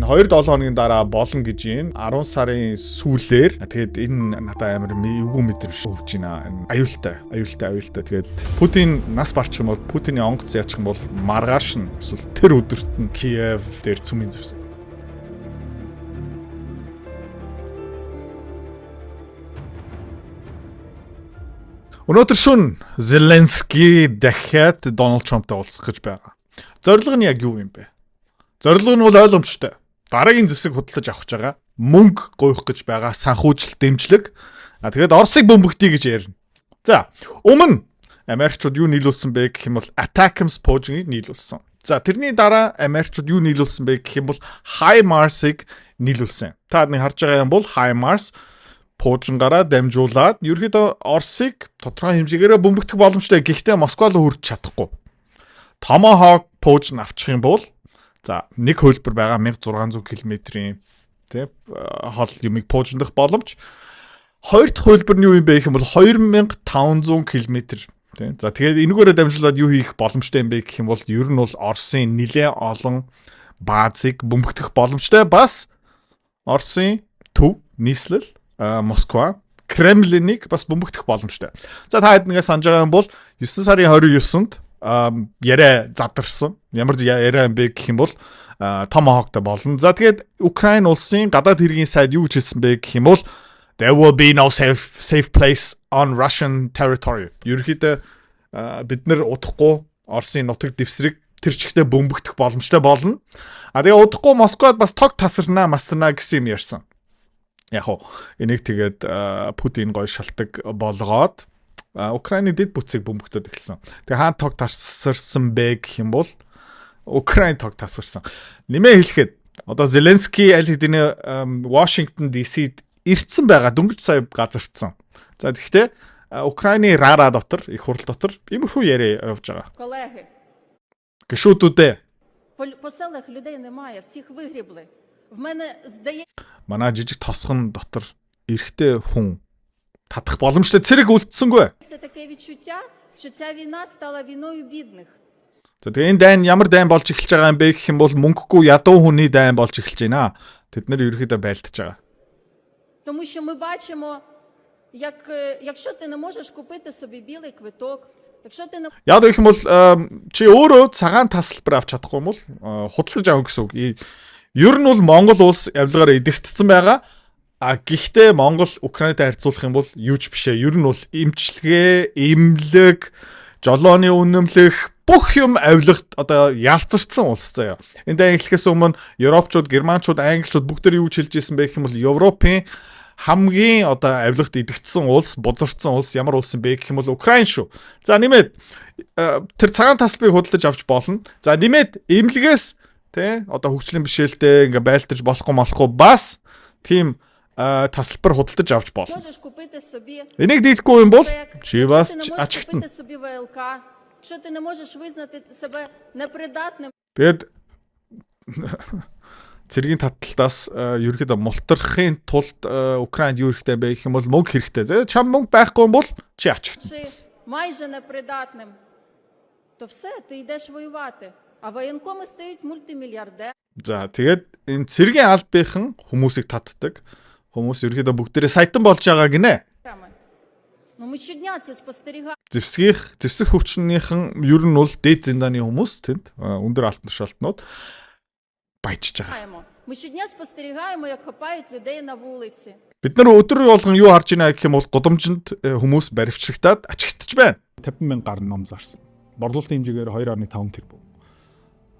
Энэ 2-7 хоногийн дараа болно гэж юм. 10 сарын сүүлээр. Тэгээд энэ надад амар эвгүй мэдрэмж өгч байна. Энэ аюултай, аюултай, аюултай. Тэгээд Путин нас барчих юм бол, Путиний онгоц яачих юм бол маргааш нь эсвэл тэр өдөрт нь Киев дээр цөмийн зэвсэг. Өнөөдөр шөнө Зеленский дахиад Дональд Трамптай уулзах гэж байгаа. Зорилго нь яг юу юм бэ? Зорилго нь бол ойлгомжтой. Дараагийн зэвсэг худалдаж авах гэж байгаа. Мөнгө гуйх гэж байгаа санхүүжилт дэмжлэг. А тэгээд Оросыг бөмбөгдөе гэж ярина. За, өмнө Америкчууд юу нийлүүлсэн бэ гэх юм бол ATACMS пуужиныг нийлүүлсэн. За, тэрний дараа Америкчууд юу нийлүүлсэн бэ гэх юм бол HIMARS-ыг нийлүүлсэн. Та нэг харж байгаа юм бол HIMARS пуужингаараа дамжуулаад ерөөхдөө Оросыг тодорхой хэмжээгээр бөмбөгдөх боломжтой. Гэхдээ Москва руу хүрч чадахгүй. Tomahawk пуужин авчих юм бол за нэг хөлбөр байгаа 1600 км-ийн тий хол юмыг пуужиндах боломж. Хоёр дахь хөлбөр нь юу юм бэ гэх юм бол 2500 км тий. За тэгээд энэгээрээ дамжуулаад юу хийх боломжтой юм бэ гэх юм бол ер нь бол Оросын нэлээд олон баазыг бөмбөгдөх боломжтой. Бас Оросын төв нийслэл Москва Кремлинийг бас бөмбөгдөх боломжтой. За та хэд нэгээ санаж байгаа юм бол 9 сарын 29-нд яриа задарсан. Ямар яриа юм бэ гэх юм бол Tomahawk-тай болно. За тэгээд Украин улсын гадаад хэргийн сайд юу гэж хэлсэн бэ гэх юм бол there will be no safe place on Russian territory. Ерөнхийдөө бид нэр удахгүй Оросын нутаг дэвсрийг тэр чигтээ бөмбөгдөх боломжтой болно. А тэгээ удахгүй Москвад бас тог тасарнаа, масарнаа гэсэн юм ярьсан. Яг хуу энийг тэгээд Путин гой шалтаг болгоод Украины дэд бүтцийг бөмбөгдөд эхэлсэн. Тэгээ хаан тог тасарсан бэ гэх юм бол Украин тог тасарсан. Нэмээ хэлэхэд одоо Зеленский аль хэдийн Вашингтон DC-д ирцэн байгаа, дөнгөж сая газарцсан. За тэгэхдээ Украины Рара дотор, их хурал дотор иймэрхүү яриа явж байгаа. Колеги, Гишүүдүүдээ по селах людей немає, всіх вигрібли. В мене здається, манай жижиг тосгон дотор эрэгтэй хүн татах боломжтой цэрэг үлдсэнгүй. таке відчуття, що ця війна стала війною бідних. За тэгээ энэ дайн ямар дайн болж эхэлж байгаа юм бэ гэх юм бол мөнгөгүй ядуу хүний дайн болж эхэлж байна. Тэд нэр ерөөхдөө байлдаж байгаа. Тому що ми бачимо, як якщо ти не можеш купити собі білий квиток, якщо ти не Яг гэх юм бол чи өөрөө цагаан тасалбар авч чадахгүй юм бол худалдаж авах гэсэн үг. Ер нь бол Монгол улс явлагаараа идэгтсэн байгаа. А гэхдээ Монгол Украинтай харьцуулах юм бол юу ч биш ээ. Ер нь бол эмчилгээ, эмнэлэг, жолооны үнэмлэх бүх юм авилгад одоо ялцарцсан улс заяа. Энэ дайн эхлэхээс өмнө Европчууд, Германчууд, Англичууд бүгд тэр юу ч хэлж ирсэн бэ гэх юм бол Европын хамгийн одоо авилгад идэгдсэн улс, бузарцсан улс ямар улс юм бэ гэх юм бол Украин шүү. За нэмээд тэр цагаан тасбыг худалдаж авч болно. За нэмээд эмнэлгээс тий одоо хөгжлийн бишээлтэй ингээ байлдаж болохгүй молохгүй бас тийм тасалбар худалдаж авч болно. можеш купити собі Энийг дийлэхгүй юм бол СЕК, чи якщо бас ти не можеш ачигтна. купити собі ВЛК, якщо ти не можеш визнати себе непридатним Тэгээд цэргийн таталтаас ерөөхдөө мултрахын тулд Украинд юу хэрэгтэй бэ гэх юм бол мөнгө хэрэгтэй. За чам мөнгө байхгүй юм бол чи ачигтна. чи майже непридатним, то все, ти йдеш воювати. А воєнкоми стають мультимільярдерами. За тэгээд энэ цэргийн албынхан хүмүүсийг татдаг. Хүмүүс ерөөхдөө бүгдээрээ саятан болж байгаа гинэ. Ну, ми щодня це спостерігаємо. Зэвсгийнх, зэвсэг хүчнийхэн ер нь бол дээд зиндааны хүмүүс тэнд өндөр алтан тушаалтнууд баяжж байгаа. Ми щодня спостерігаємо, як хапають людей на вулиці. Бид нар өдөр болгон юу харж байна гэх юм бол гудамжинд хүмүүс баривчлагдаад ачигтж байна. 50 мянга гаруй ном зарсан. Борлуулалтын хэмжээгээр 2.5 тэрбум.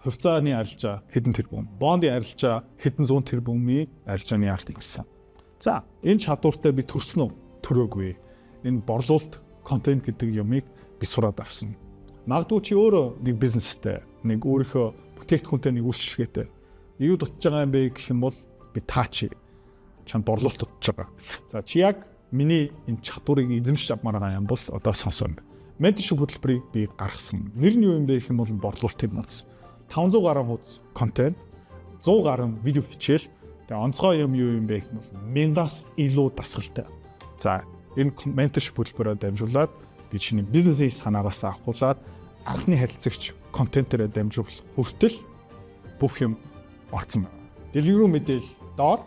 Хувьцааны арилжаа хэдэн тэрбум, бондын арилжаа хэдэн зуун тэрбумын арилжааны яалт гэсэн. За, энэ чадвартай би төрсөн үү? Төрөөгүй. Энэ борлуулалт контент гэдэг юмыг би сураад авсан. Магадгүй чи өөрөө нэг бизнестэй, нэг өөрийнхөө бүтээгдэхүүнтэй нэг үйлчилгээтэй. Юу дутж байгаа юм бэ гэх юм бол би таач чанд борлуулалт дутж байгаа. За чи яг миний энэ чадварыг эзэмшиж авмаар байгаа юм бол одоо сонсоо. Менторшип хөтөлбөрийг би гаргасан. Нэр нь юу юм бэ гэх юм бол борлуулалтын моц. 500 гаруй хуудас контент, 100 гаруй видео хичээл, тэгээ онцгой юм юу юм бэ гэх юм бол 1000-аас илүү дасгалтай. За энэ менторшип хөтөлбөрөөр дамжуулаад би чиний бизнесийн санаагаас авахуулаад анхны харилцагч контентээрээ дамжуулах хүртэл бүх юм орцсон байна. Дэлгэрүү мэдээлэл доор.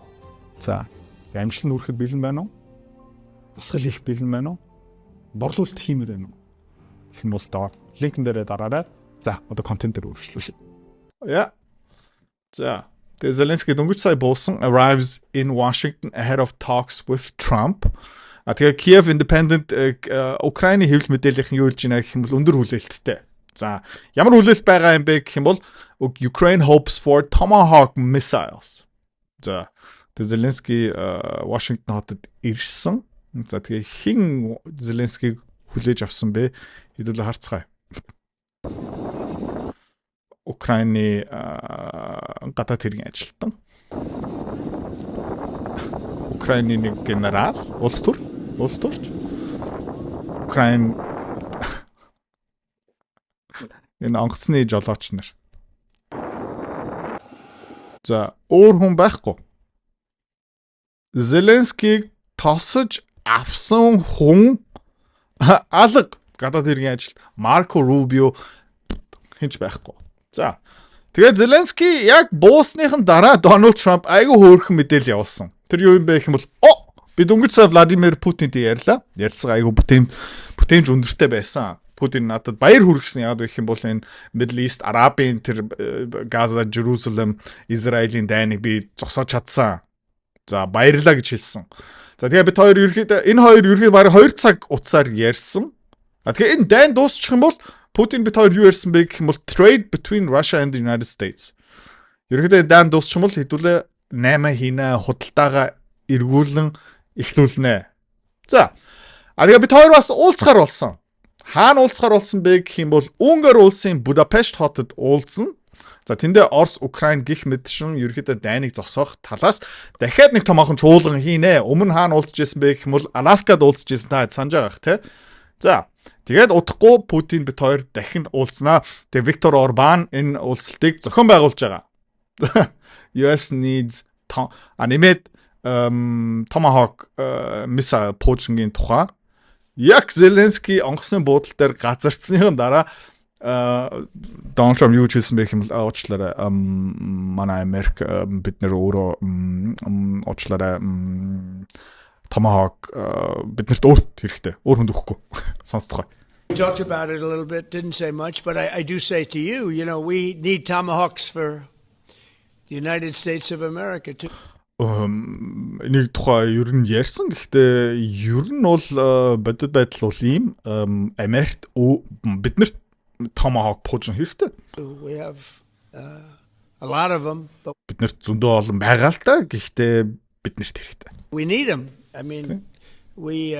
За, амжилтанд хүрэхэд бэлэн байна уу? Дасгал хийх бэлэн байна уу? Борлуулалт хиймээр байна уу? Гэх юм бол доор link эн дээрээ дараарай. За, одоо контент дээр үргэлжлүүлье. Yeah. За, тэгээ Зеленский дөнгөж сая буусан, arrives in Washington ahead of talks with Trump. А тэгээ Kiev Independent, Украины хэвлэл мэдээллийн юу хэлж байна гэх юм бол өндөр хүлээлттэй. За, ямар хүлээлт байгаа юм бэ гэх юм бол Ukraine hopes for Tomahawk missiles. За, тэгээ Зеленский Вашингтон хотод ирсэн. За, тэгээ хэн Зеленскийг хүлээж авсан бэ? Хэдүүлээ харцгаая. Украины гадаад хэргийн ажилтан. Украины нэг генерал, улс төрч. Украин энэ онгоцны жолооч нар. За, өөр хүн байхгүй. Зеленскийг тосож авсан хүн алга, гадаад хэргийн ажилт Марко Рубио, хэн ч байхгүй. За. Тэгээд Зеленский яг буусныхан дараа Дональд Трамп айгүй хөөрхөн мэдээлэл явуулсан. Тэр юу юм бэ гэх юм бол о би дөнгөж сая Владимир Путинтэй ярьлаа. Ярилцлага айгүй бүтээмж өндөртэй байсан. Путин надад баяр хүргэсэн. Яг гэх юм бол энэ Middle East, Арабын тэр Газа, Jerusalem, Израилийн дайныг би зогсоож чадсан. За, баярлаа гэж хэлсэн. За, тэгээ бид хоёр ерөөхдөө, энэ хоёр ерөөхдөө бараг 2 цаг утсаар ярьсан. А тэгээ энэ дайн дуусчих юм бол Путин бид хоёр юу ярьсан бэ гэх юм бол trade between Russia and the United States. Ерөөхдөө дайн дуусчих юм бол хэдүүлээ 8 хийнэ, худалдаагаа эргүүлэн эхлүүлнэ. За. А тэгээ бид хоёр бас уулзахаар болсон. Хаана уулзахаар болсон бэ гэх юм бол Унгар улсын Будапешт хотод уулзна. За, тэндээ Орос, Украин гих мэтшин ерөөхдөө дайныг зогсоох талаас дахиад нэг томоохон чуулган хийнэ. Өмнө хаана уулзж исэн бэ гэх юм бол Аласкад уулзж исэн, та санаж байгаах те. За, тэгээд удахгүй Путин бид хоёр дахин уулзнаа. Тэгээ Виктор Орбан энэ уулзалтыг зохион байгуулж байгаа. US needs а нэмээд Tomahawk missile пуужингийн тухай яг Зеленский онгоцны буудлын дээр газарцсныхан дараа Дональд Трамп юу ч хэлсэн бэ гэх юм бол уучлаарай, манай Америк, бид нэр өөрөө, уучлаарай, Tomahawk биднэрт өөрт хэрэгтэй. Өөр хүнд өгөхгүй. Сонсцгоо. We talked about it a little bit, didn't say much, but I do say to you, we need tomahawks for the United States of America too. Энийг тухай ер нь ярьсан. Гэхдээ ер нь бол бодит байдал бол ийм, Америкт биднэрт Tomahawk пуужин хэрэгтэй. We have a lot of them, but Биднэрт зөндөө олон байгаа л та. Гэхдээ биднэрт хэрэгтэй. we need them. I mean, we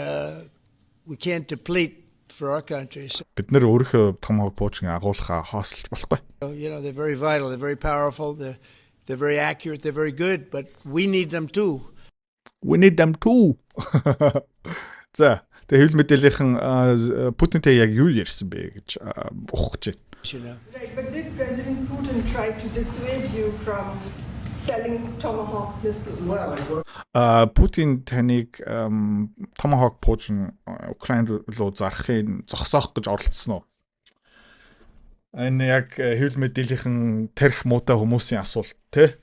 can't deplete for our country. So, Бид нэр өөрийнхөө Tomahawk пуужин агуулхаа хоосолж болохгүй. They're very vital. They're very powerful. They're very accurate. They're very good, but we need them too. We need them too. За, тэгээ хэвлэл мэдээллийнхэн Путинтэй яг юу ярьсан бэ гэж ухах гэж байна. Right, but did President Putin try to dissuade you from selling Tomahawk missiles? Well, А Путин таныг Tomahawk пуужин Украин руу зарахыг зогсоох гэж оролдсон уу? Энэ яг хэвлэл мэдээллийнхэн тарих муутай хүмүүсийн асуулт те.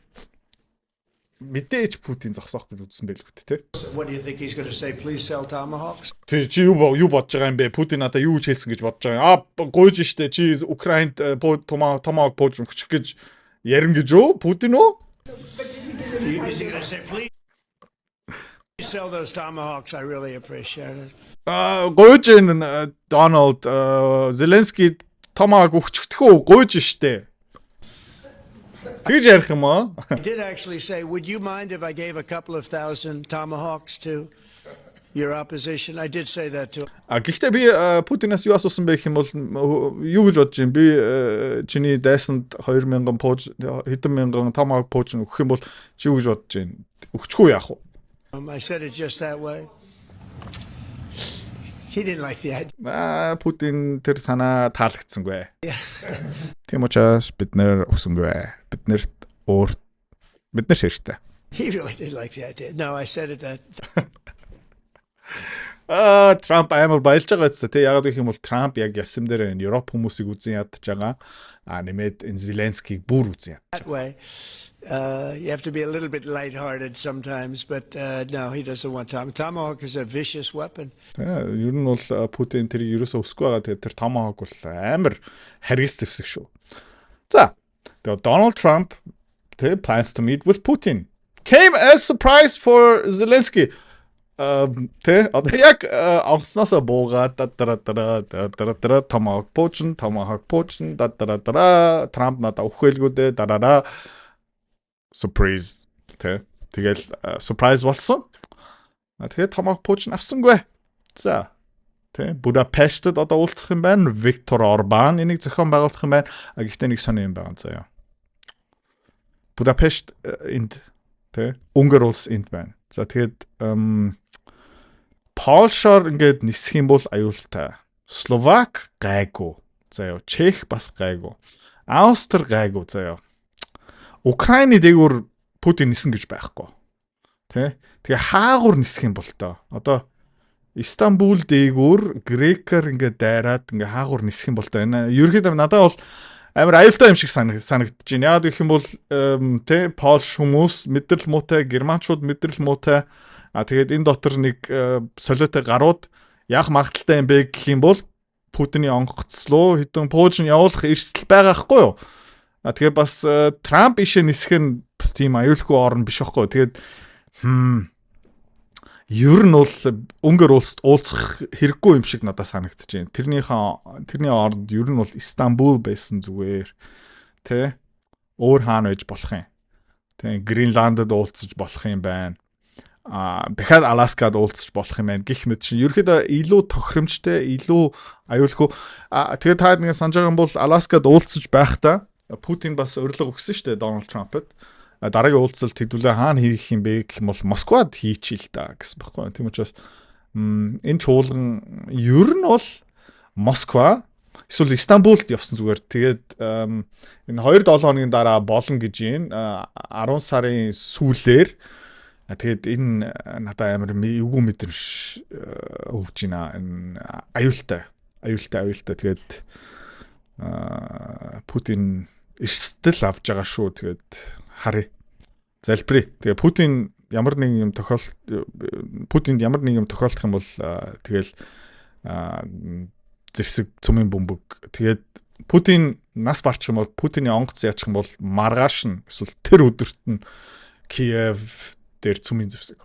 Мэдээж Путин зогсоох гэж үзсэн байлгүй те. What do you think he's going to say? Please sell tomahawks? Чи чи юу бодож байгаа юм бэ? Путин надаа юу гэж хэлсэн гэж бодож байгаа юм? А гуйж штэ, чи Украинд Tomahawk пуужин өгчих гэж ярина гэж үү? Путин үү? Is he going to say, please sell those tomahawks? I really appreciate it. А гуйж энэ Дональд, Зеленский Tomahawk өгчихдөх үү? Гуйж штэ. Тэгж ярих юм аа? I did actually say, would you mind if I gave a couple of thousand tomahawks to your opposition? I did say that to А гэхдээ би Путинаас юу асуусан бэ гэх юм бол юу гэж бодож юм, би чиний дайсанд 2000 пууж, хэдэн мянган Tomahawk пуужин өгөх юм бол чи юу гэж бодож байна? Өгчихүү яах вэ? him. I said it just that way. He didn't like the idea. Аа, Путин тэр санаа таалагдсангүй. Тийм учраас бид нэр өгсөнгүй. Бид нэрт өөр, бид нар хэрэгтэй. He really did like the idea. No, I said it that Аа, Трамп амар баялж байгаа биз дээ. Яг гэх юм бол Трамп яг ясам дээр энэ Европ хүмүүсийг үзэн ядаж байгаа. А нэмээд энэ Зеленскийг бүр үзэн яд. that way. You have to be a little bit lighthearted sometimes, but no, he doesn't want Tom. Tomahawk is a vicious weapon. Ер нь бол Путин тэрийг ерөөсөө өсөхгүй байгаа. Тэгээд тэр Tomahawk бол амар харгас зэвсэг шүү. За. Тэгээд Donald Trump тэ plans to meet with Putin came as surprise for Zelensky. Тэ одоо яг онгоцноосоо буугаад дара дара дара дара, Tomahawk пуужин, Tomahawk пуужин, дара дара, Трамп надад өгөх байлгүй дээ, дараараа, surprise тэ. Тэгэл surprise болсон. Тэгээд Tomahawk пуужин авсангүй. За тэ, Будапештэд одоо уулзах юм байна. Виктор Орбан энийг зохион байгуулах юм байна. Гэхдээ нэг сони юм байгаа заяа. Будапешт энд тэ, Унгар улс энд байна. За, тэгээд Польшоор ингээд нисэх юм бол аюултай. Словак гайгүй. Заяа, Чех бас гайгүй. Австри гайгүй заяа. Украины дээгүүр Путин нисэн гэж байхгүй. Тэ? Тэгээ хаагур нисэх юм бол тоо. Одоо Истанбул дээгүүр Грекээр ингээд дайраад ингээ хаагур нисэх юм бол тоо. Энэ ерөнхийдөө надад бол амар аюултай юм шиг санагдаж байна. Яг гэх юм бол тэ, Польш хүмүүс мэдрэл муутай, германчууд мэдрэл муутай. А тэгээд энэ дотор нэг солиотой гарууд яах магадлалтай юм бэ гэх юм бол Путиний онгоцлоо хэдэн пуужин явуулах эрсдэл байгаа хгүй юу? А тэгээ бас Трамп ишээ нисэх нь бас тийм аюулгүй орн биш байхгүй. Тэгээд ер нь бол Унгар улсад уулзах хэрэггүй юм шиг надад санагдаж байна. Тэрний оронд ер нь бол Истанбул байсан зүгээр. Тэ? Өөр хаана байж болох юм? Тэ, Гренландд уулзаж болох юм байна. А дахиад Аласкад уулзах болох юм байна гэх мэт чинь ерөөхдөө илүү тохиромжтой, илүү аюулгүй. А тэгээд та нэг санаж байгаа юм бол Аласкад уулзаж байхдаа Путин бас урилга өгсөн шүү дээ Дональд Трампд. Дараагийн уулзалт хэдүүлээ хаана хийх юм бэ гэх юм бол Москвад хийчихье л да гэсэн баггүй. Тийм учраас энэ чуулган ер нь бол Москва эсвэл Истанбулд явсан зүгээр. Тэгээд энэ 2-7 хоногийн дараа болно гэж юм. 10 сарын сүүлээр. Тэгээд энэ надад амар эвгүй мэдрэмж өгч байна. Энэ аюултай. Аюултай, аюултай. Тэгээд Путин эрсдэл авж байгаа шүү. Тэгээд харъя. Залбирая. Тэгээ Путин ямар нэг юм тохиол Путинд ямар нэг юм тохиолдох юм бол тэгэл зэвсэг, цөмийн бөмбөг. Тэгээд Путин нас барчих юм бол, Путиний онгоц яачих юм бол маргааш нь эсвэл тэр өдөрт нь Киев дээр цөмийн зэвсэг.